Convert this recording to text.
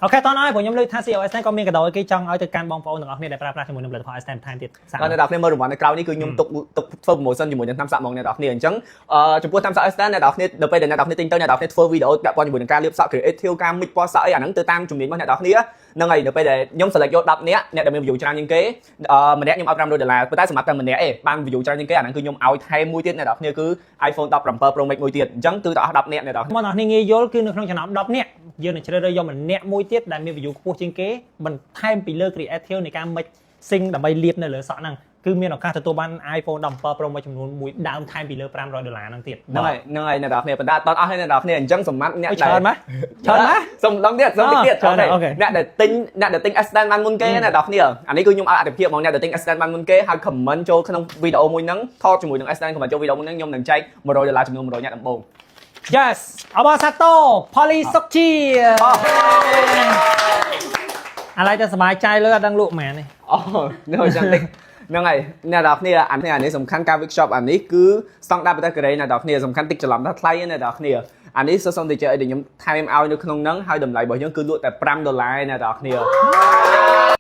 OK តោះហើយព្រោះខ្ញុំលើកថា CEO S10 ក៏មានកដោឲ្យគេចង់ឲ្យទៅកាន់បងប្អូនទាំងអស់គ្នាដែលប្រើប្រាស់ជាមួយនឹងផលិតផល S10 បន្ថែមទៀតសាក ដល់អ្នកនរគ្នាមើលរង្វាន់នៅក្រៅនេះគឺខ្ញុំទុកទុកធ្វើ promotion ជាមួយនឹងថ្នាំសាក់ហ្មងអ្នកនរគ្នាអញ្ចឹងអឺចំពោះថ្នាំសាក់ S10 អ្នកនរគ្នាដល់ពេលដែលអ្នកនរគ្នាទិញទៅអ្នកនរគ្នាធ្វើវីដេអូពាក់ព័ន្ធជាមួយនឹងការលាបសក់ creative ការ mix ពណ៌សក់អីអាហ្នឹងទៅតាមជំនាញរបស់អ្នកនរគ្នាហ្នឹងហើយដល់ពេលដែលខ្ញុំ select យក10នាក់អ្នកដែលមាន view ច្រើនជាងគេអឺម្នាក់ខ្ញុំឲ្យ500ដុល្លារប៉ុន្តែសម្រាប់តែម្នាក់ឯងបាន view ច្រើនជាងគេអាហ្នឹងគឺខ្ញុំឲ្យថែមមួយទៀតអ្នកនរគ្នាគឺ iPhone 17 Pro Max មួយទៀតអញ្ចឹងគឺទៅអស់10នាក់អ្នកនរ មកអ្នកគ្នាងាយយល់គឺនៅក្នុងចំណោម10នាក់យើងនឹងជ្រើសរើសយកម្នាក់មួយទៀតដែលមាន view ខ្ពស់ជាងគេបន្ថែមពីលើ creative នៃការ mixing ដើម្បីលាបនៅលើសក់ហ្នឹងគឺមានឱកាសទទួលបាន iPhone 17 Pro មួយចំនួនមួយដើមថែមពីលើ500ដុល្លារហ្នឹងទៀត ហ្នឹងហើយហ្នឹងហើយអ្នកនរគ្នាប៉ុន្តែអត់អស់ទេអ្នកនរគ្នាអញ្ចឹងសម្រាប់អ្នក អូច្រើនម៉េះច្រើនម៉េះ សុំម្ដងទៀតសុំតិចទៀត ច្រើន OK អ្នកដែលទិញ S10 បានមុនគេអ្នកនរគ្នាអានេះគឺខ្ញុំឲ្យអត្ថភាពហ្មងអ្នកដែលទិញ S10 បានមុនគេហើយ comment ចូលក្នុងវីដេអូមួយហ្នឹងថតជាមួយនឹង S10 comment ចូលវីដេអូមួយហ្នឹងខ្ញុំនឹងចែក100ដុល្លារចំនួន100អ្នកដំបូង Yes អបអរសាទរ Polly សុកជាអាឡ័យតែសប្បាយใจលើអត់ដឹងលក់ហ្មងនេះ អូនៅចាំតិចហ្នឹងហើយអ្នកនរគ្នាអានេះអានេះសំខាន់ការ workshop អានេះគឺស្តង់ដារប្រទេសកូរ៉េអ្នកនរគ្នាសំខាន់តិចច្រឡំថាថ្លៃណាអ្នកនរគ្នាអានេះសុទ្ធសឹងតែជាអីដែលខ្ញុំថែមឲ្យនៅក្នុងហ្នឹងហើយតម្លៃរបស់យើងគឺលក់តែ5ដុល្លារអ្នកនរគ្នា